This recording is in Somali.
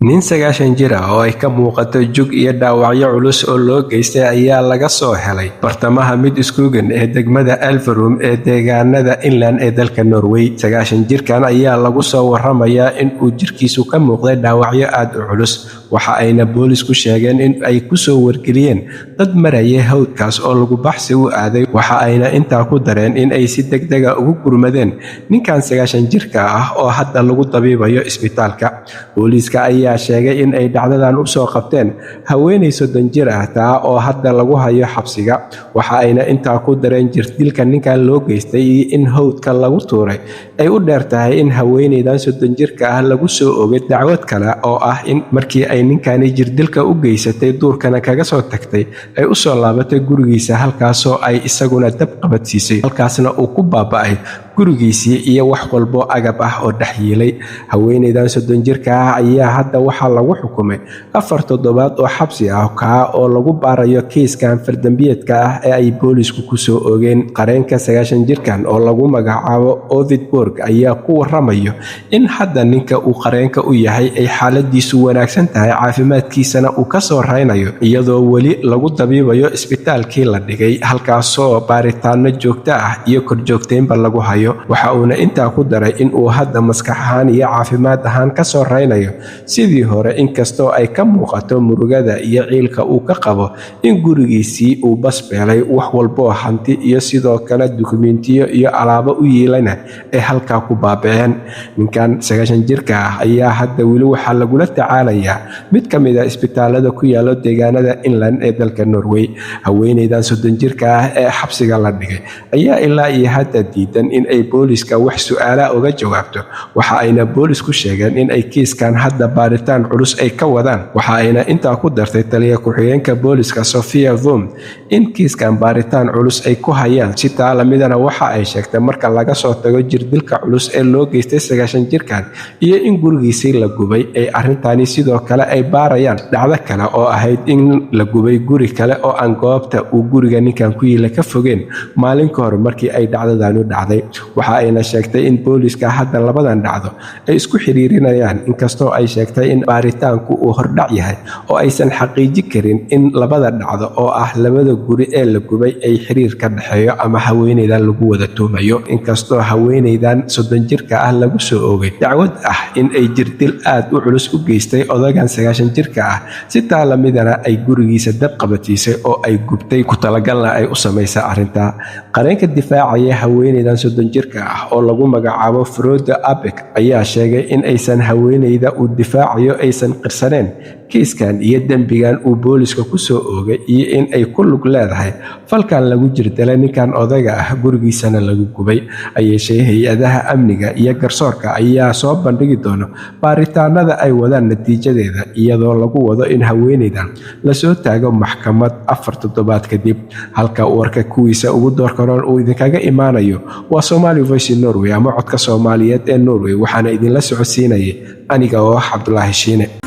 Nin 90 jir ah oo ay ka muuqato jug iyo dhaawacyo culus oo loo geystay ayaa laga soo helay bartamaha Midtskogen ee degmada Elverum ee deegaanada Innlandet ee dalka Norway. 90 jirkan ayaa lagu soo waramayaa in uu jirkiisu ka muuqday dhaawacyo aad u culus, waxa ayna boolisku sheegeen in ay ku soo wargeliyeen dad marayay hawdkaas oo lagu baxsi u aaday. Waxa ayna intaa ku dareen in ay si degdeg ah ugu gurmadeen ninkan 90 jirka ah oo hadda lagu dabiibayo isbitaalka. Booliiska ayaa sheegay in ay dhacdadan u soo qabteen haweeney 30 jir ah, taa oo hadda lagu hayo xabsiga. Waxa ayna intaa ku dareen jirdilka ninkan loo geystay iyo in hawdka lagu tuuray ay u dheer tahay in haweeneydan 30 jirka ah lagu soo oogay dacwad kale oo ah in markii ay ninkani jirdilka u geysatay duurkana kaga soo tagtay ay u soo laabatay gurigiisa, halkaasoo ay isaguna dab qabadsiisay, halkaasna uu ku baaba'ay gurigiisii iyo wax walbo agab ah oo dhex yiilay. Haweeneydan 30 jirka ah ayaa hadda waxaa lagu xukumay 4 toddobaad oo xabsi ah, kaa oo lagu baarayo kiiskan faldambiyeedka ah ee ay boolisku ku soo oogeen. Qareenka 90 jirkan oo lagu magacaabo Ovid Borg ayaa ku waramayo in hadda ninka uu qareenka u yahay ay xaaladiisu wanaagsan tahay, caafimaadkiisana uu ka soo raynayo, iyadoo weli lagu dabiibayo isbitaalkii la dhigay, halkaasoo baaritaano joogto ah iyo korjoogteynba lagu hayo. Waxa uuna intaa ku daray in uu hadda maskax ahaan iyo caafimaad ahaan ka soo raynayo sidii hore, inkastoo ay ka muuqato murugada iyo ciilka uu ka qabo in gurigiisii uu basbeelay, wax walboo hanti iyo sidoo kale dukumentiyo iyo alaabo u yiilayna ay halkaa ku baaba'een. Ninkan 90 jirka ah ayaa hadda weli waxaa lagula tacaalayaa mid ka mid ah isbitaalada ku yaalo deegaanada Innlandet ee dalka Norway. Haweeneydan 30 jirka ah ee xabsiga la dhigay ayaa ilaa iyo hadda diidan in ay booliska wax su'aala uga jawaabto. Waxa ayna boolisku sheegeen in ay kiiskan hadda baaritaan culus ay ka wadaan. Waxa ayna intaa ku dartay taliya ku-xigeenka booliska Sofia Vom in kiiskan baaritaan culus ay ku hayaan. Si taa lamidana waxa ay sheegtay, marka laga soo tago jirdilka culus ee loo geystay 90 jirkan iyo in gurigiisii la gubay, ay arrintani sidoo kale ay baarayaan dhacdo kale oo ahayd in la gubay guri kale oo aan goobta uu guriga ninkan ku yiila ka fogeen maalin ka hor markii ay dhacdadani dhacday. Waxa ayna sheegtay in booliska hadda labadan dhacdo ay isku xiriirinayaan, inkastoo ay sheegtay in baaritaanku uu hordhac yahay oo aysan xaqiijin karin in labada dhacdo oo ah labada guri ee la gubay ay xiriir ka dhexeeyo ama haweeneydan lagu wada tuumayo. Inkastoo haweeneydan 30 jirka ah lagu soo oogay dacwad ah in ay jirdil aad u culus u geystay odagan 90 jirka ah, si taa lamidana ay gurigiisa dab qabatiisay oo ay gubtay, ku talagalna ay u samaysay arrintaa. Qareenka difaacaya haweeneydan 30 jirka ah oo lagu magacaabo Frode Abek ayaa sheegay in aysan haweeneyda uu difaacayo aysan qirsaneen kiiskan iyo dembigan uu booliska ku soo oogay iyo in ay ku lug leedahay falkan lagu jirdilay ninkan odayga ah, gurigiisana lagu gubay. Ayeeshee hay-adaha amniga iyo garsoorka ayaa soo bandhigi doono baaritaanada ay wadaan natiijadeeda, iyadoo lagu wado in haweeneydan lasoo taago maxkamad 4 toddobaad kadib. Halka warka kuwiisa ugu doorkaroon uu idinkaga imaanayo waa Somali Voice Norway ama Codka Soomaaliyeed ee Norway. Waxaana idinla socodsiinayay aniga oo ah Cabdulaahi Shiine.